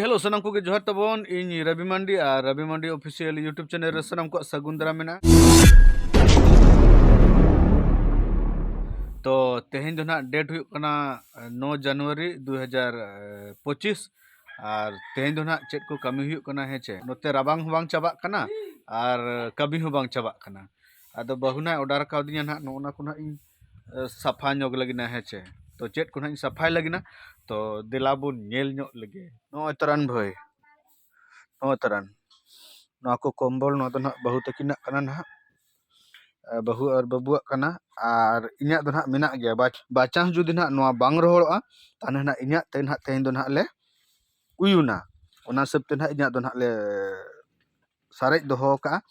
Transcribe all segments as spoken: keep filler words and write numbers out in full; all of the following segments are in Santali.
ᱦᱮᱞᱳ, ᱥᱟᱱᱟᱢ ᱠᱚᱜᱮ ᱡᱚᱦᱟᱨ ᱛᱟᱵᱚᱱ᱾ ᱤᱧ ᱨᱚᱵᱤ ᱢᱟᱱᱰᱤ ᱟᱨ ᱨᱚᱵᱤ ᱢᱟᱱᱰᱤ ᱚᱯᱷᱤᱥᱤᱭᱟᱞ YouTube ᱪᱮᱱᱮᱞ ᱨᱮ ᱥᱟᱱᱟᱢ ᱠᱚᱣᱟᱜ ᱥᱟᱹᱜᱩᱱ ᱫᱟᱨᱟᱢ ᱢᱮᱱᱟᱜᱼᱟ᱾ ᱛᱚ, ᱛᱮᱦᱮᱧ ᱫᱚ ᱱᱟᱦᱟᱜ ᱰᱮᱴ ᱦᱩᱭᱩᱜ ᱠᱟᱱᱟ ᱱᱚ ᱡᱟᱱᱩᱣᱟᱨᱤ ᱫᱩ ᱦᱟᱡᱟᱨ ᱯᱚᱸᱪᱤᱥ᱾ ᱟᱨ ᱛᱮᱦᱮᱧ ᱫᱚ ᱱᱟᱦᱟᱜ ᱪᱮᱫ ᱠᱚ ᱠᱟᱹᱢᱤ ᱦᱩᱭᱩᱜ ᱠᱟᱱᱟ, ᱦᱮᱸ ᱪᱮ? ᱱᱚᱛᱮ ᱨᱟᱵᱟᱝ ᱦᱚᱸ ᱵᱟᱝ ᱪᱟᱵᱟᱜ ᱠᱟᱱᱟ ᱟᱨ ᱠᱟᱹᱢᱤ ᱦᱚᱸ ᱵᱟᱝ ᱪᱟᱵᱟᱜ ᱠᱟᱱᱟ᱾ ᱟᱫᱚ ᱵᱟᱹᱦᱩ ᱱᱟᱦᱟᱜ ᱚᱰᱟᱨ ᱠᱟᱣᱫᱤᱧᱟ ᱱᱟᱦᱟᱜ ᱱᱚᱜᱼᱚ ᱱᱟ ᱠᱚ ᱱᱟᱦᱟᱜ ᱤᱧ, ᱮ, ᱥᱟᱯᱷᱟ ᱧᱚᱜ ᱞᱟᱹᱜᱤᱫ ᱱᱟ, ᱦᱮᱸ ᱪᱮ? ᱛᱚ, ᱪᱮᱫ ᱠᱚ ᱱᱟᱦᱟᱜ ᱤᱧ ᱥᱟᱯᱷᱟᱭ ᱞᱟᱹᱜᱤᱫ ᱱᱟ? ᱛᱚ, ᱫᱮᱞᱟ ᱵᱚᱱ ᱧᱮᱞ ᱧᱚᱜ ᱞᱮᱜᱮ᱾ ᱱᱚᱜᱼᱚᱭ ᱛᱟᱨᱟᱱ ᱵᱷᱟᱹᱭ, ᱱᱚᱜᱼᱚᱭ ᱛᱟᱨᱟᱱ, ᱱᱚᱣᱟ ᱠᱚ ᱠᱚᱢᱵᱚᱞ, ᱱᱚᱣᱟ ᱫᱚ ᱱᱟᱦᱟᱜ ᱵᱟᱹᱦᱩ ᱛᱟᱹᱠᱤᱱᱟᱜ ᱠᱟᱱᱟ ᱱᱟᱦᱟᱜ, ᱮ, ᱵᱟᱹᱦᱩ ᱟᱨ ᱵᱟᱹᱵᱩᱣᱟᱜ ᱠᱟᱱᱟ᱾ ᱟᱨ ᱤᱧᱟᱹᱜ ᱫᱚ ᱱᱟᱦᱟᱜ ᱢᱮᱱᱟᱜ ᱜᱮᱭᱟ᱾ ᱵᱟᱭ ᱪᱟᱱᱥ ᱡᱩᱫᱤ ᱱᱟᱦᱟᱜ ᱱᱚᱣᱟ ᱵᱟᱝ ᱨᱚᱦᱚᱲᱚᱜᱼᱟ, ᱛᱟᱦᱚᱞᱮ ᱱᱟᱦᱟᱜ ᱤᱧᱟᱹᱜ ᱛᱮ ᱱᱟᱦᱟᱜ ᱛᱮᱦᱮᱧ ᱫᱚ ᱱᱟᱦᱟᱜ ᱞᱮ ᱩᱭᱩᱱᱟ᱾ ᱚᱱᱟ ᱦᱤᱥᱟᱹᱵ ᱛᱮ ᱱᱟᱦᱟᱜ ᱤᱧᱟᱹᱜ ᱫᱚ ᱱᱟᱦᱟᱜ ᱞᱮ ᱥᱟᱨᱮᱡ ᱫᱚᱦᱚ ᱠᱟᱜᱼᱟ᱾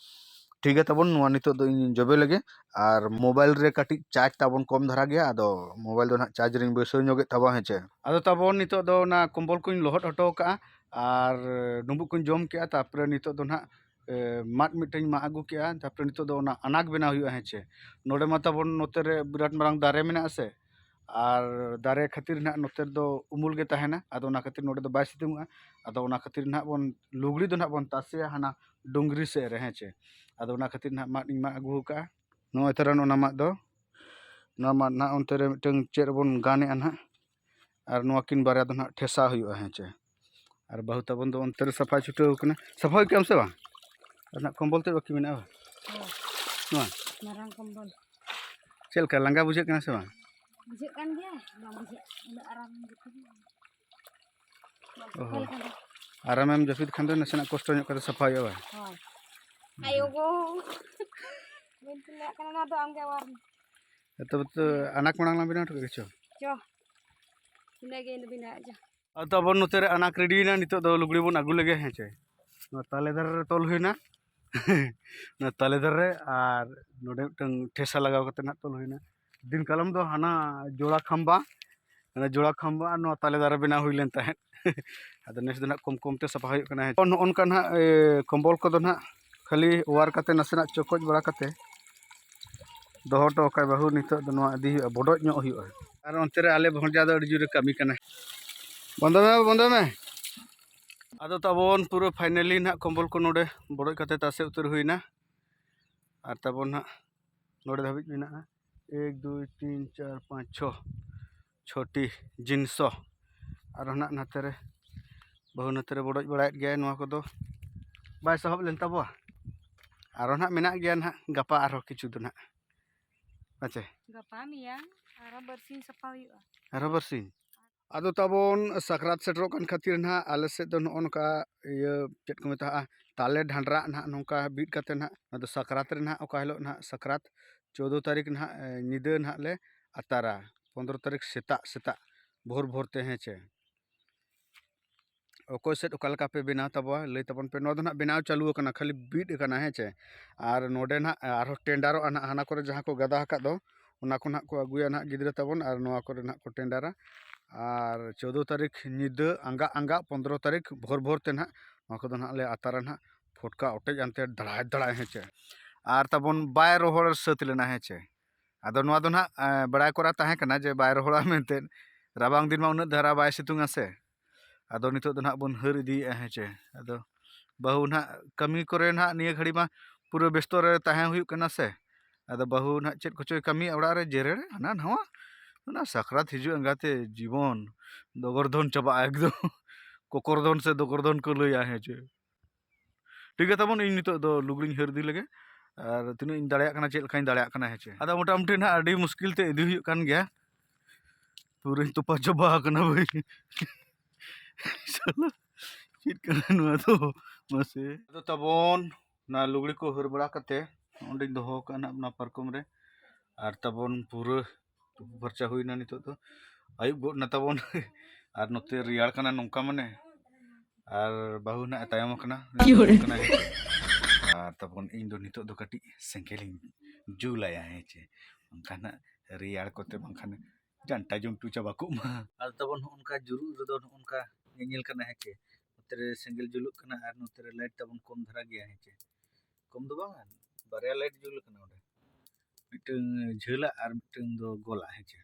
ᱴᱷᱤᱠ ᱜᱮᱭᱟ ᱛᱟᱵᱚᱱ, ᱱᱚᱣᱟ ᱱᱤᱛᱚᱜ ᱫᱚ ᱤᱧ ᱡᱚᱵᱮ ᱞᱮᱜᱮ᱾ ᱟᱨ ᱢᱳᱵᱟᱭᱤᱞ ᱨᱮ ᱠᱟᱹᱴᱤᱡ ᱪᱟᱨᱡᱽ ᱛᱟᱵᱚᱱ ᱠᱚᱢ ᱫᱷᱟᱨᱟ ᱜᱮᱭᱟ, ᱟᱫᱚ ᱢᱳᱵᱟᱭᱤᱞ ᱫᱚ ᱱᱟᱦᱟᱜ ᱪᱟᱨᱡᱽ ᱨᱤᱧ ᱵᱟᱹᱭᱥᱟᱹᱣ ᱧᱚᱜᱮᱫ ᱛᱟᱵᱚᱱᱟ, ᱦᱮᱸ ᱪᱮ? ᱟᱫᱚ ᱛᱟᱵᱚᱱ ᱱᱤᱛᱚᱜ ᱫᱚ ᱚᱱᱟ ᱠᱚᱢᱵᱚᱞ ᱠᱚᱧ ᱞᱚᱦᱚᱫ ᱦᱚᱴᱚ ᱠᱟᱜᱼᱟ ᱟᱨ ᱰᱩᱸᱵᱩᱜ ᱠᱚᱧ ᱡᱚᱢ ᱠᱮᱜᱼᱟ᱾ ᱛᱟᱨᱯᱚᱨᱮ ᱱᱤᱛᱚᱜ ᱫᱚ ᱱᱟᱦᱟᱜ, ᱮ, ᱢᱟᱫ ᱢᱤᱫᱴᱟᱝ ᱢᱟᱜ ᱟᱹᱜᱩ ᱠᱮᱜᱼᱟ᱾ ᱛᱟᱨᱯᱚᱨᱮ ᱱᱤᱛᱚᱜ ᱫᱚ ᱚᱱᱟ ᱟᱱᱟᱠ ᱵᱮᱱᱟᱣ ᱦᱩᱭᱩᱜᱼᱟ, ᱦᱮᱸ ᱪᱮ? ᱱᱚᱰᱮ ᱢᱟ ᱛᱟᱵᱚᱱ ᱱᱚᱛᱮ ᱨᱮ ᱵᱤᱨᱟᱴ ᱢᱟᱨᱟᱝ ᱫᱟᱨᱮ ᱢᱮᱱᱟᱜᱼᱟ ᱥᱮ, ᱟᱨ ᱫᱟᱨᱮ ᱠᱷᱟᱹᱛᱤᱨ ᱱᱟᱦᱟᱜ ᱱᱚᱛᱮ ᱫᱚ ᱩᱢᱩᱞ ᱜᱮ ᱛᱟᱦᱮᱱᱟ᱾ ᱟᱫᱚ ᱚᱱᱟ ᱠᱷᱟᱹᱛᱤᱨ ᱱᱚᱰᱮ ᱫᱚ ᱵᱟᱭ ᱥᱤᱛᱩᱝᱚᱜᱼᱟ᱾ ᱟᱫᱚ ᱚᱱᱟ ᱠᱷᱟᱹᱛᱤᱨ ᱱᱟᱦᱟᱜ ᱵᱚᱱ, ᱞᱩᱜᱽᱲᱤ ᱫᱚ ᱱᱟᱦᱟᱜ ᱵᱚᱱ ᱛᱟᱥᱮᱭᱟ ᱦᱟᱱᱟ ᱰᱩᱝᱨᱤ ᱥᱮᱫ ᱨᱮ, ᱦᱮᱸ ᱪᱮ? ᱟᱫᱚ ᱚᱱᱟ ᱠᱷᱟᱹᱛᱤᱨ ᱱᱟᱦᱟᱜ ᱢᱟᱫ ᱤᱧ ᱢᱟᱜ ᱟᱹᱜᱩ ᱟᱠᱟᱫᱼᱟ᱾ ᱱᱚᱜᱼᱚᱭ ᱛᱟᱨᱟᱱ ᱚᱱᱟ ᱢᱟᱫ ᱫᱚ, ᱱᱚᱣᱟ ᱢᱟᱫ ᱱᱟᱦᱟᱜ ᱚᱱᱛᱮ ᱨᱮ ᱢᱤᱫᱴᱟᱝ ᱪᱮᱫ ᱨᱮᱵᱚᱱ ᱜᱟᱱᱮᱜᱼᱟ ᱱᱟᱦᱟᱜ, ᱟᱨ ᱱᱚᱣᱟ ᱠᱤᱱ ᱵᱟᱨᱭᱟ ᱫᱚ ᱱᱟᱦᱟᱜ ᱴᱷᱮᱥᱟ ᱦᱩᱭᱩᱜᱼᱟ, ᱦᱮᱸ ᱪᱮ? ᱟᱨ ᱵᱟᱹᱦᱩ ᱛᱟᱵᱚᱱ ᱫᱚ ᱚᱱᱛᱮ ᱨᱮ ᱥᱟᱯᱷᱟ ᱪᱷᱩᱴᱟᱹᱣ ᱠᱟᱱᱟ᱾ ᱥᱟᱯᱷᱟ ᱦᱩᱭ ᱠᱮᱜᱼᱟᱢ ᱥᱮ ᱵᱟᱝ? ᱟᱨ ᱱᱟᱦᱟᱜ ᱠᱚᱢᱵᱚᱞ ᱛᱮᱫ ᱵᱟᱹᱠᱤ ᱢᱮᱱᱟᱜᱼᱟ ᱵᱟᱝ? ᱦᱳᱭ᱾ ᱱᱚᱣᱟ? ᱢᱟᱨᱟᱝ ᱠᱚᱢᱵᱚᱞ᱾ ᱪᱮᱫ ᱞᱮᱠᱟ, ᱞᱟᱸᱜᱟ ᱵᱩᱡᱷᱟᱹᱜ ᱠᱟᱱᱟ ᱥᱮ ᱵᱟᱝ? ᱵᱩᱡᱷᱟᱹᱜ ᱠᱟᱱ ᱜᱮᱭᱟ, ᱵᱟᱝ ᱵᱩᱡᱷᱟᱹᱜ, ᱩᱱᱟᱹᱜ ᱟᱨᱟᱢ ᱵᱩᱡᱷᱟᱹᱜ ᱠᱟᱱᱟ᱾ ᱵᱟᱝ ᱚ ᱥᱟᱯᱷᱟ ᱦᱚᱸ᱾ ᱞᱮᱠᱷᱟᱱ ᱫᱚ᱾ ᱟᱨᱟᱢᱮᱢ ᱡᱟᱹᱯᱤᱫ ᱠᱷᱟᱱ ᱫᱚ ᱱᱟᱥᱮᱱᱟᱜ ᱠᱚᱥᱴᱚ ᱧᱚᱜ ᱠᱟᱛᱮ ᱥᱟᱯᱷᱟ ᱦᱩᱭᱩᱜᱼᱟ ᱵᱟᱝ? ᱦᱳᱭ᱾ ᱦᱩᱸ᱾ ᱟᱭᱳ ᱜᱳ᱾ ᱵᱟᱹᱧ ᱠᱩᱞᱟᱜ ᱠᱟᱱᱟ, ᱱᱚᱣᱟ ᱫᱚ ᱟᱢᱜᱮ ᱟᱵᱟᱨ᱾ ᱛᱚᱵᱮ ᱛᱚ ᱟᱱᱟᱠ ᱢᱟᱲᱟᱝ ᱞᱟᱝ ᱵᱮᱱᱟᱣ ᱦᱚᱴᱚ ᱠᱟᱜ ᱜᱮ ᱪᱚ᱾ ᱪᱚ᱾ ᱤᱱᱟᱹᱜᱮ ᱤᱧ ᱫᱚ ᱵᱮᱱᱟᱣ ᱪᱚ᱾ ᱟᱫᱚ ᱟᱵᱚ ᱱᱚᱛᱮ ᱨᱮ ᱟᱱᱟᱠ ᱨᱮᱰᱤᱭᱮᱱᱟ, ᱱᱤᱛᱚᱜ ᱫᱚ ᱞᱩᱜᱽᱲᱤ ᱵᱚᱱ ᱟᱹᱜᱩ ᱞᱮᱜᱮ, ᱦᱮᱸ ᱪᱮ? ᱱᱚᱣᱟ ᱛᱟᱞᱮ ᱫᱟᱨᱮ ᱨᱮ ᱛᱚᱞ ᱦᱩᱭᱱᱟ᱾ ᱱᱚᱣᱟ ᱛᱟᱞᱮ ᱫᱟᱨᱮ ᱨᱮ, ᱟᱨ ᱱᱚᱰᱮ ᱢᱤᱫᱴᱟᱝ ᱴᱷᱮᱥᱟ ᱞᱟᱜᱟᱣ ᱠᱟᱛᱮ ᱱᱟᱦᱟᱜ ᱛᱚᱞ ᱦᱩᱭᱱᱟ᱾ ᱫᱤᱱ ᱠᱟᱞᱚᱢ ᱫᱚ ᱦᱟᱱᱟ ᱡᱳᱲᱟ ᱠᱷᱟᱢᱵᱟ, ᱦᱟᱱᱟ ᱡᱳᱲᱟ ᱠᱷᱟᱢᱵᱟ ᱟᱨ ᱱᱚᱣᱟ ᱛᱟᱞᱮ ᱫᱟᱨᱮ ᱵᱮᱱᱟᱣ ᱦᱩᱭ ᱞᱮᱱ ᱛᱟᱦᱮᱸᱫ᱾ ᱟᱫᱚ ᱱᱮᱥ ᱫᱚ ᱱᱟᱦᱟᱜ ᱠᱚᱢ ᱠᱚᱢ ᱛᱮ ᱥᱟᱯᱷᱟ ᱦᱩᱭᱩᱜ ᱠᱟᱱᱟ᱾ ᱱᱚᱜᱼᱚ ᱱᱚᱝᱠᱟ ᱱᱟᱦᱟᱜ, ᱮ, ᱠᱚᱢᱵᱚᱞ ᱠᱚᱫᱚ ᱱᱟᱦᱟᱜ ᱠᱷᱟᱹᱞᱤ ᱚᱣᱟᱨ ᱠᱟᱛᱮ ᱱᱟᱥᱮᱱᱟᱜ ᱪᱚᱠᱚᱡ ᱵᱟᱲᱟ ᱠᱟᱛᱮ ᱫᱚᱦᱚ ᱦᱚᱴᱚ ᱠᱟᱜ ᱵᱟᱹᱦᱩ, ᱱᱤᱛᱚᱜ ᱫᱚ ᱱᱚᱣᱟ ᱤᱫᱤ ᱦᱩᱭᱩᱜᱼᱟ, ᱵᱚᱰᱚᱡ ᱧᱚᱜ ᱦᱩᱭᱩᱜᱼᱟ᱾ ᱟᱨ ᱚᱱᱛᱮ ᱨᱮ ᱟᱞᱮ ᱵᱷᱚᱸᱡᱟ ᱫᱚ ᱟᱹᱰᱤ ᱡᱳᱨᱮ ᱠᱟᱹᱢᱤ ᱠᱟᱱᱟ᱾ ᱵᱚᱱᱫᱚ ᱢᱮ, ᱵᱚᱱᱫᱚ ᱢᱮ᱾ ᱟᱫᱚ ᱛᱟᱵᱚᱱ ᱯᱩᱨᱟᱹ finally ᱱᱟᱦᱟᱜ ᱠᱚᱢᱵᱚᱞ ᱠᱚ ᱱᱚᱰᱮ ᱵᱚᱰᱚᱡ ᱠᱟᱛᱮ ᱛᱟᱥᱮ ᱩᱛᱟᱹᱨ ᱦᱩᱭᱱᱟ᱾ ᱟᱨ ᱛᱟᱵᱚᱱ ᱱᱟᱦᱟᱜ ᱱᱚᱰᱮ ᱫᱷᱟᱹᱵᱤᱡ ᱢᱮᱱᱟᱜᱼᱟ ᱮᱠ, ᱫᱩᱭ, ᱛᱤᱱ, ᱪᱟᱨ, ᱯᱟᱸᱪ, ᱪᱷᱚ, ᱪᱷᱚᱴᱤ ᱡᱤᱱᱥᱚ᱾ ᱟᱨᱦᱚᱸ ᱱᱟᱦᱟᱜ ᱱᱟᱛᱮ ᱨᱮ ᱵᱟᱹᱦᱩ ᱱᱟᱛᱮ ᱨᱮ ᱵᱚᱰᱚᱡ ᱵᱟᱲᱟᱭᱮᱫ ᱜᱮᱭᱟᱭ, ᱱᱚᱣᱟ ᱠᱚᱫᱚ ᱵᱟᱭ ᱥᱟᱦᱚᱵ ᱞᱮᱱ ᱛᱟᱵᱚᱣᱟ᱾ ᱟᱨᱦᱚᱸ ᱱᱟᱦᱟᱜ ᱢᱮᱱᱟᱜ ᱜᱮᱭᱟ ᱱᱟᱦᱟᱜ ᱜᱟᱯᱟ ᱟᱨᱦᱚᱸ ᱠᱤᱪᱷᱩ ᱫᱚ ᱱᱟᱦᱟᱜ᱾ ᱟᱪᱪᱷᱟ᱾ ᱜᱟᱯᱟ ᱢᱮᱭᱟᱝ ᱟᱨᱦᱚᱸ ᱵᱟᱨᱥᱤᱧ ᱥᱟᱯᱷᱟ ᱦᱩᱭᱩᱜᱼᱟ᱾ ᱟᱨᱦᱚᱸ ᱵᱟᱨᱥᱤᱧ? ᱟᱫᱚ ᱛᱟᱵᱚᱱ ᱥᱟᱠᱨᱟᱛ ᱥᱮᱴᱮᱨᱚᱜ ᱠᱟᱱ ᱠᱷᱟᱹᱛᱤᱨ ᱱᱟᱦᱟᱜ ᱟᱞᱮ ᱥᱮᱫ ᱫᱚ ᱱᱚᱜᱼᱚ ᱱᱚᱝᱠᱟ ᱤᱭᱟᱹ ᱪᱮᱫ ᱠᱚ ᱢᱮᱛᱟᱜᱼᱟ, ᱛᱟᱞᱮ ᱰᱷᱟᱸᱰᱨᱟᱜ ᱱᱟᱦᱟᱜ ᱱᱚᱝᱠᱟ ᱵᱤᱫ ᱠᱟᱛᱮ ᱱᱟᱦᱟᱜ, ᱚᱱᱟ ᱫᱚ ᱥᱟᱠᱨᱟᱛ ᱨᱮ ᱱᱟᱦᱟᱜ ᱚᱠᱟ ᱦᱤᱞᱳᱜ ᱱᱟᱦᱟᱜ ᱥᱟᱠᱨᱟᱛ ᱪᱳᱫᱽᱫᱳ ᱛᱟᱹᱨᱤᱠᱷ ᱱᱟᱦᱟᱜ, ᱮ, ᱧᱤᱫᱟᱹ ᱱᱟᱦᱟᱜ ᱞᱮ ᱟᱛᱟᱨᱟ, ᱯᱚᱱᱫᱽᱨᱚ ᱛᱟᱹᱨᱤᱠᱷ ᱥᱮᱛᱟᱜ ᱥᱮᱛᱟᱜ ᱵᱷᱳᱨ ᱵᱷᱳᱨ ᱛᱮ, ᱦᱮᱸ ᱪᱮ᱾ ᱚᱠᱚᱭ ᱥᱮᱫ ᱚᱠᱟ ᱞᱮᱠᱟ ᱯᱮ ᱵᱮᱱᱟᱣ ᱛᱟᱵᱚᱣᱟ, ᱞᱟᱹᱭ ᱛᱟᱵᱚᱱ ᱯᱮ᱾ ᱱᱚᱣᱟ ᱫᱚ ᱱᱟᱦᱟᱜ ᱵᱮᱱᱟᱣ ᱪᱟᱹᱞᱩ ᱟᱠᱟᱱᱟ, ᱠᱷᱟᱹᱞᱤ ᱵᱤᱫ ᱟᱠᱟᱱᱟ, ᱦᱮᱸ ᱪᱮ᱾ ᱟᱨ ᱱᱚᱰᱮ ᱱᱟᱦᱟᱜ ᱟᱨᱦᱚᱸ ᱴᱮᱱᱰᱟᱨᱚᱜᱼᱟ ᱱᱟᱦᱟᱜ, ᱦᱟᱱᱟ ᱠᱚᱨᱮ ᱡᱟᱦᱟᱸ ᱠᱚ ᱜᱟᱫᱟ ᱟᱠᱟᱫ ᱫᱚ, ᱚᱱᱟ ᱠᱚ ᱱᱟᱦᱟᱜ ᱠᱚ ᱟᱹᱜᱩᱭᱟ ᱱᱟᱦᱟᱜ ᱜᱤᱫᱽᱨᱟᱹ ᱛᱟᱵᱚᱱ, ᱟᱨ ᱱᱚᱣᱟ ᱠᱚᱨᱮ ᱱᱟᱦᱟᱜ ᱠᱚ ᱴᱮᱱᱰᱟᱨᱟ᱾ ᱟᱨ ᱪᱳᱫᱽᱫᱳ ᱛᱟᱹᱨᱤᱠᱷ ᱧᱤᱫᱟᱹ ᱟᱸᱜᱟ ᱟᱸᱜᱟ ᱯᱚᱱᱫᱽᱨᱚ ᱛᱟᱹᱨᱤᱠᱷ ᱵᱷᱳᱨ ᱵᱷᱳᱨ ᱛᱮ ᱱᱟᱦᱟᱜ ᱱᱚᱣᱟ ᱠᱚᱫᱚ ᱱᱟᱦᱟᱜ ᱞᱮ ᱟᱛᱟᱨᱟ ᱱᱟᱦᱟᱜ, ᱯᱷᱚᱴᱠᱟ ᱚᱴᱮᱡ ᱟᱱᱛᱮ ᱫᱟᱲᱟᱭ ᱫᱟᱲᱟᱭ, ᱦᱮᱸ ᱪᱮ᱾ ᱟᱨ ᱛᱟᱵᱚᱱ ᱵᱟᱭ ᱨᱚᱦᱚᱲ ᱥᱟᱹᱛ ᱞᱮᱱᱟ, ᱦᱮᱸ ᱪᱮ᱾ ᱟᱫᱚ ᱱᱚᱣᱟ ᱫᱚ ᱱᱟᱦᱟᱜ, ᱮ, ᱵᱟᱲᱟᱭ ᱠᱚᱨᱟ ᱛᱟᱦᱮᱸ ᱠᱟᱱᱟ ᱡᱮ ᱵᱟᱭ ᱨᱚᱦᱚᱲᱟ ᱢᱮᱱᱛᱮ, ᱨᱟᱵᱟᱝ ᱫᱤᱱ ᱢᱟ ᱩᱱᱟᱹᱜ ᱫᱷᱟᱨᱟ ᱵᱟᱭ ᱥᱤᱛᱩᱝᱟ ᱥᱮ᱾ ᱟᱫᱚ ᱱᱤᱛᱚᱜ ᱫᱚ ᱱᱟᱦᱟᱜ ᱵᱚᱱ ᱦᱟᱹᱨ ᱤᱫᱤᱭᱮᱫᱼᱟ, ᱦᱮᱸ ᱪᱮ᱾ ᱟᱫᱚ ᱵᱟᱹᱦᱩ ᱱᱟᱦᱟᱜ ᱠᱟᱹᱢᱤ ᱠᱚᱨᱮ ᱱᱟᱦᱟᱜ ᱱᱤᱭᱟᱹ ᱜᱷᱟᱹᱲᱤ ᱢᱟ ᱯᱩᱨᱟᱹ ᱵᱮᱥᱛᱚ ᱨᱮ ᱛᱟᱦᱮᱸ ᱦᱩᱭᱩᱜ ᱠᱟᱱᱟ ᱥᱮ᱾ ᱟᱫᱚ ᱵᱟᱹᱦᱩ ᱱᱟᱦᱟᱜ ᱪᱮᱫ ᱠᱚᱪᱚᱭ ᱠᱟᱹᱢᱤᱭᱟ ᱚᱲᱟᱜ ᱨᱮ, ᱡᱮᱨᱮᱲ ᱦᱟᱱᱟ ᱱᱟᱣᱟ᱾ ᱚᱱᱟ ᱥᱟᱠᱨᱟᱛ ᱦᱤᱡᱩᱜ ᱮᱸᱜᱟᱛᱮ ᱡᱤᱵᱚᱱ ᱫᱚᱜᱚᱨᱫᱷᱚᱱ ᱪᱟᱵᱟᱜᱼᱟ ᱮᱠᱫᱚᱢ᱾ ᱠᱚᱠᱚᱨᱫᱷᱚᱱ ᱥᱮ ᱫᱚᱜᱚᱨᱫᱷᱚᱱ ᱠᱚ ᱞᱟᱹᱭᱟ, ᱦᱮᱸ ᱪᱮ᱾ ᱴᱷᱤᱠ ᱜᱮᱭᱟ ᱛᱟᱵᱚᱱ, ᱤᱧ ᱱᱤᱛᱚᱜ ᱫᱚ ᱞᱩᱜᱽᱲᱤᱧ ᱦᱟᱹᱨ ᱤᱫᱤ ᱞᱮᱜᱮ᱾ ᱟᱨ ᱛᱤᱱᱟᱹᱜ ᱤᱧ ᱫᱟᱲᱮᱭᱟᱜ ᱠᱟᱱᱟ, ᱪᱮᱫ ᱞᱮᱠᱟᱧ ᱫᱟᱲᱮᱭᱟᱜ ᱠᱟᱱᱟ, ᱦᱮᱸ ᱪᱮ᱾ ᱟᱫᱚ ᱢᱚᱴᱟᱢᱩᱴᱤ ᱱᱟᱦᱟᱜ ᱟᱹᱰᱤ ᱢᱩᱥᱠᱤᱞ ᱛᱮ ᱤᱫᱤ ᱦᱩᱭᱩᱜ ᱠᱟᱱ ᱜᱮᱭᱟ᱾ ᱯᱩᱨᱟᱹᱧ ᱛᱚᱯᱟ ᱪᱟᱵᱟ ᱟᱠᱟᱱᱟ ᱵᱷᱟᱹᱭ᱾ ᱥᱟᱞᱟ, ᱪᱮᱫ ᱠᱟᱱᱟ ᱱᱚᱣᱟ ᱫᱚ? ᱢᱟᱥᱮ᱾ ᱟᱫᱚ ᱛᱟᱵᱚᱱ ᱚᱱᱟ ᱞᱩᱜᱽᱲᱤ ᱠᱚ ᱦᱟᱹᱨ ᱵᱟᱲᱟ ᱠᱟᱛᱮ ᱚᱸᱰᱮᱧ ᱫᱚᱦᱚ ᱟᱠᱟᱫᱼᱟ ᱱᱟᱦᱟᱜ ᱚᱱᱟ ᱯᱟᱨᱠᱚᱢ ᱨᱮ᱾ ᱟᱨ ᱛᱟᱵᱚᱱ ᱯᱩᱨᱟᱹ ᱛᱩᱯᱩ ᱯᱷᱟᱨᱪᱟ ᱦᱩᱭᱱᱟ ᱱᱤᱛᱚᱜ ᱫᱚ᱾ ᱟᱹᱭᱩᱵ ᱜᱚᱫ ᱱᱟ ᱛᱟᱵᱚᱱ᱾ ᱟᱨ ᱱᱚᱛᱮ ᱨᱮᱭᱟᱲ ᱠᱟᱱᱟ ᱱᱚᱝᱠᱟ ᱢᱟᱱᱮ᱾ ᱟᱨ ᱵᱟᱹᱦᱩ ᱱᱟᱜ ᱮ ᱛᱟᱭᱚᱢ ᱟᱠᱟᱱᱟ᱾ ᱠᱤ ᱦᱚᱲ? ᱠᱟᱱᱟ ᱦᱮᱸ ᱪᱮ᱾ ᱟᱨ ᱛᱟᱵᱚᱱ ᱤᱧ ᱫᱚ ᱱᱤᱛᱚᱜ ᱫᱚ ᱠᱟᱹᱴᱤᱡ ᱥᱮᱸᱜᱮᱞᱤᱧ ᱡᱩᱞᱟᱭᱟ, ᱦᱮᱸ ᱪᱮ᱾ ᱵᱟᱝᱠᱷᱟᱱ ᱱᱟᱜ ᱨᱮᱭᱟᱲ ᱠᱚᱛᱮ ᱵᱟᱝᱠᱷᱟᱱ ᱡᱟᱱᱴᱟ ᱡᱩᱱᱴᱩ ᱪᱟᱵᱟ ᱠᱚᱜ ᱢᱟ᱾ ᱟᱨ ᱛᱟᱵᱚᱱ ᱱᱚᱜᱼᱚ ᱱᱚᱝᱠᱟ ᱡᱩᱨᱩᱜ ᱨᱮᱫᱚ ᱱᱚᱜᱼᱚ ᱱᱚᱝᱠᱟ ᱧᱮᱧᱮᱞ ᱠᱟᱱᱟ, ᱦᱮᱸ ᱪᱮ᱾ ᱱᱚᱛᱮ ᱨᱮ ᱥᱮᱸᱜᱮᱞ ᱡᱩᱞᱩᱜ ᱠᱟᱱᱟ ᱟᱨ ᱱᱚᱛᱮ ᱨᱮ ᱞᱟᱭᱤᱴ ᱛᱟᱵᱚᱱ ᱠᱚᱢ ᱫᱷᱟᱨᱟ ᱜᱮᱭᱟ, ᱦᱮᱸ ᱪᱮ᱾ ᱠᱚᱢ ᱫᱚ ᱵᱟᱝ, ᱵᱟᱨᱭᱟ ᱞᱟᱭᱤᱴ ᱡᱩᱞ ᱠᱟᱱᱟ ᱚᱸᱰᱮ, ᱢᱤᱫᱴᱟᱝ ᱡᱷᱟᱹᱞᱟᱜ ᱟᱨ ᱢᱤᱫᱴᱟᱝ ᱫᱚ ᱜᱳᱞᱟᱜ, ᱦᱮᱸ ᱪᱮ᱾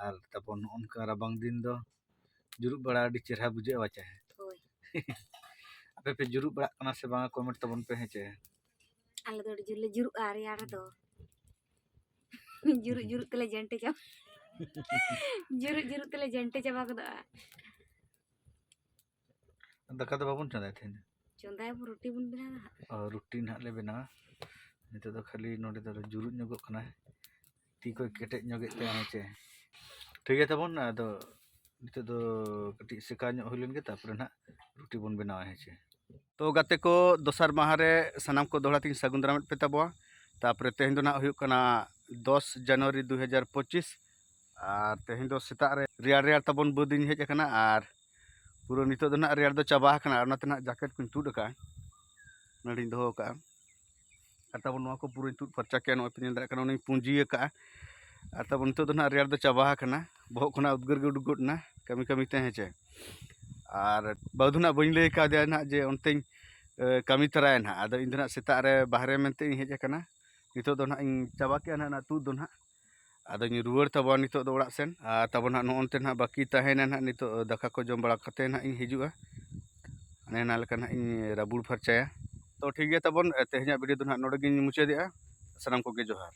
ᱟᱨ ᱛᱟᱨᱯᱚᱨ ᱱᱚᱜᱼᱚ ᱱᱚᱝᱠᱟ ᱨᱟᱵᱟᱝ ᱫᱤᱱ ᱫᱚ ᱡᱩᱨᱩᱜ ᱵᱟᱲᱟ ᱟᱹᱰᱤ ᱪᱮᱦᱨᱟ ᱵᱩᱡᱷᱟᱹᱜᱼᱟ, ᱵᱟᱪᱮ? ᱦᱳᱭ᱾ ᱟᱯᱮ ᱯᱮ ᱡᱩᱨᱩᱜ ᱵᱟᱲᱟᱜ ᱠᱟᱱᱟ ᱥᱮ ᱵᱟᱝᱟ? ᱠᱚᱢᱮᱱᱴ ᱛᱟᱵᱚᱱ ᱯᱮ, ᱦᱮᱸ ᱪᱮ? ᱟᱞᱮ ᱫᱚ ᱟᱹᱰᱤ ᱡᱳᱨ ᱞᱮ ᱡᱩᱨᱩᱜᱼᱟ ᱨᱮᱭᱟᱲ ᱨᱮᱫᱚ᱾ ᱡᱩᱨᱩᱜ ᱡᱩᱨᱩᱜ ᱛᱮᱞᱮ ᱡᱮᱱᱴᱮ ᱪᱟᱵᱟ᱾ ᱡᱩᱨᱩᱜ ᱡᱩᱨᱩᱜ ᱛᱮᱞᱮ ᱡᱮᱱᱴᱮ ᱪᱟᱵᱟ ᱜᱚᱫᱚᱜᱼᱟ᱾ ᱫᱟᱠᱟ ᱫᱚ ᱵᱟᱵᱚᱱ ᱪᱚᱸᱫᱟᱭᱟ ᱛᱮᱦᱮᱧ ᱫᱚ? ᱪᱚᱸᱫᱟᱭᱟᱵᱚᱱ, ᱨᱩᱴᱤ ᱵᱚᱱ ᱵᱮᱱᱟᱣᱟ ᱦᱟᱸᱜ᱾ ᱚ, ᱨᱩᱴᱤ ᱱᱟᱦᱟᱜ ᱞᱮ ᱵᱮᱱᱟᱣᱟ᱾ ᱱᱤᱛᱚᱜ ᱫᱚ ᱠᱷᱟᱹᱞᱤ ᱱᱚᱰᱮ ᱫᱚᱞᱮ ᱡᱩᱨᱩᱜ ᱧᱚᱜᱚᱜ ᱠᱟᱱᱟ᱾ ᱛᱤ ᱠᱚᱭ ᱠᱮᱴᱮᱡ ᱧᱚᱜᱮᱫ ᱛᱟᱭᱟ, ᱦᱮᱸ ᱪᱮ? ᱴᱷᱤᱠ ᱜᱮᱭᱟ ᱛᱟᱵᱚᱱ, ᱟᱫᱚ ᱱᱤᱛᱚᱜ ᱫᱚ ᱠᱟᱹᱴᱤᱡ ᱥᱮᱠᱟᱣ ᱧᱚᱜ ᱦᱩᱭ ᱞᱮᱱ ᱜᱮ, ᱛᱟᱨᱯᱚᱨᱮ ᱱᱟᱦᱟᱜ ᱨᱩᱴᱤ ᱵᱚᱱ ᱵᱮᱱᱟᱣᱟ, ᱦᱮᱸ ᱪᱮ? ᱛᱚ ᱜᱟᱛᱮ ᱠᱚ, ᱫᱚᱥᱟᱨ ᱢᱟᱦᱟ ᱨᱮ ᱥᱟᱱᱟᱢ ᱠᱚ ᱫᱚᱦᱲᱟ ᱛᱤᱧ ᱥᱟᱹᱜᱩᱱ ᱫᱟᱨᱟᱢᱮᱫ ᱯᱮ ᱛᱟᱵᱚᱣᱟ᱾ ᱛᱟᱨᱯᱚᱨᱮ ᱛᱮᱦᱮᱧ ᱫᱚ ᱱᱟᱦᱟᱜ ᱦᱩᱭᱩᱜ ᱠᱟᱱᱟ ᱫᱚᱥ ᱡᱟᱱᱩᱣᱟᱨᱤ ᱫᱩ ᱦᱟᱡᱟᱨ ᱯᱚᱸᱪᱤᱥ, ᱟᱨ ᱛᱮᱦᱮᱧ ᱫᱚ ᱥᱮᱛᱟᱜ ᱨᱮ ᱨᱮᱭᱟᱲ ᱨᱮᱭᱟᱲ ᱛᱟᱵᱚᱱ ᱵᱟᱹᱫᱤᱧ ᱦᱮᱡ ᱟᱠᱟᱱᱟ, ᱟᱨ ᱯᱩᱨᱟᱹ ᱱᱤᱛᱚᱜ ᱫᱚ ᱱᱟᱦᱟᱜ ᱨᱮᱭᱟᱲ ᱫᱚ ᱪᱟᱵᱟ ᱟᱠᱟᱱᱟ, ᱟᱨ ᱚᱱᱟᱛᱮ ᱱᱟᱦᱟᱜ ᱡᱟᱠᱮᱴ ᱠᱚᱧ ᱛᱩᱫ ᱟᱠᱟᱫᱼᱟ, ᱱᱚᱰᱮᱧ ᱫᱚᱦᱚ ᱟᱠᱟᱫᱼᱟ᱾ ᱟᱨ ᱛᱟᱵᱚᱱ ᱱᱚᱣᱟ ᱠᱚ ᱯᱩᱨᱟᱹᱧ ᱛᱩᱫ ᱯᱷᱟᱨᱪᱟ ᱠᱮᱜᱼᱟ, ᱱᱚᱜᱼᱚᱭ ᱯᱮ ᱧᱮᱞ ᱫᱟᱲᱮᱭᱟᱜ ᱠᱟᱱᱟ, ᱚᱱᱟᱧ ᱯᱩᱸᱡᱤ ᱟᱠᱟᱫᱼᱟ᱾ ᱟᱨ ᱛᱟᱵᱚᱱ ᱱᱤᱛᱚᱜ ᱫᱚ ᱱᱟᱦᱟᱜ ᱨᱮᱭᱟᱲ ᱫᱚ ᱪᱟᱵᱟ ᱟᱠᱟᱱᱟ, ᱵᱚᱦᱚᱜ ᱠᱷᱚᱱᱟᱜ ᱩᱫᱽᱜᱟᱹᱨ ᱜᱮ ᱩᱰᱩᱠ ᱜᱚᱫ ᱮᱱᱟ ᱠᱟᱹᱢᱤ ᱠᱟᱹᱢᱤ ᱛᱮ, ᱦᱮᱸ ᱪᱮ? ᱟᱨ ᱵᱟᱹᱦᱩ ᱫᱚ ᱱᱟᱦᱟᱜ ᱵᱟᱹᱧ ᱞᱟᱹᱭ ᱠᱟᱣᱫᱮᱭᱟ ᱱᱟᱦᱟᱜ ᱡᱮ ᱚᱱᱛᱮᱧ, ᱮ, ᱠᱟᱹᱢᱤ ᱛᱟᱨᱟᱭᱟ ᱱᱟᱦᱟᱜ᱾ ᱟᱫᱚ ᱤᱧ ᱫᱚ ᱱᱟᱦᱟᱜ ᱥᱮᱛᱟᱜ ᱨᱮ ᱵᱟᱦᱨᱮ ᱢᱮᱱᱛᱮ ᱤᱧ ᱦᱮᱡ ᱟᱠᱟᱱᱟ᱾ ᱱᱤᱛᱚᱜ ᱫᱚ ᱱᱟᱦᱟᱜ ᱤᱧ ᱪᱟᱵᱟ ᱠᱮᱜᱼᱟ ᱱᱟᱦᱟᱜ ᱚᱱᱟ ᱛᱩᱫ ᱫᱚ ᱱᱟᱦᱟᱜ᱾ ᱟᱫᱚᱧ ᱨᱩᱣᱟᱹᱲ ᱛᱟᱵᱚᱱ ᱱᱤᱛᱚᱜ ᱫᱚ ᱚᱲᱟᱜ ᱥᱮᱱ᱾ ᱟᱨ ᱛᱟᱵᱚᱱ ᱦᱟᱸᱜ ᱱᱚᱜᱼᱚ ᱱᱚᱱᱛᱮ ᱱᱟᱦᱟᱜ ᱵᱟᱹᱠᱤ ᱛᱟᱦᱮᱸᱭᱮᱱᱟ ᱱᱟᱦᱟᱜ, ᱱᱤᱛᱚᱜ ᱫᱟᱠᱟ ᱠᱚ ᱡᱚᱢ ᱵᱟᱲᱟ ᱠᱟᱛᱮ ᱱᱟᱦᱟᱜ ᱤᱧ ᱦᱤᱡᱩᱜᱼᱟ᱾ ᱚᱱᱮ ᱚᱱᱟ ᱞᱮᱠᱟ ᱱᱟᱦᱟᱜ ᱤᱧ ᱨᱟᱵᱩᱲ ᱯᱷᱟᱨᱪᱟᱭᱟ᱾ ᱛᱚ ᱴᱷᱤᱠ ᱜᱮᱭᱟ ᱛᱟᱵᱚᱱ, ᱛᱮᱦᱮᱧᱟᱜ ᱵᱷᱤᱰᱤᱭᱳ ᱫᱚ ᱱᱟᱦᱟᱜ ᱱᱚᱰᱮ ᱜᱤᱧ ᱢᱩᱪᱟᱹᱫᱮᱜᱼᱟ᱾ ᱥᱟᱱᱟᱢ ᱠᱚᱜᱮ ᱡᱚᱦᱟᱨ᱾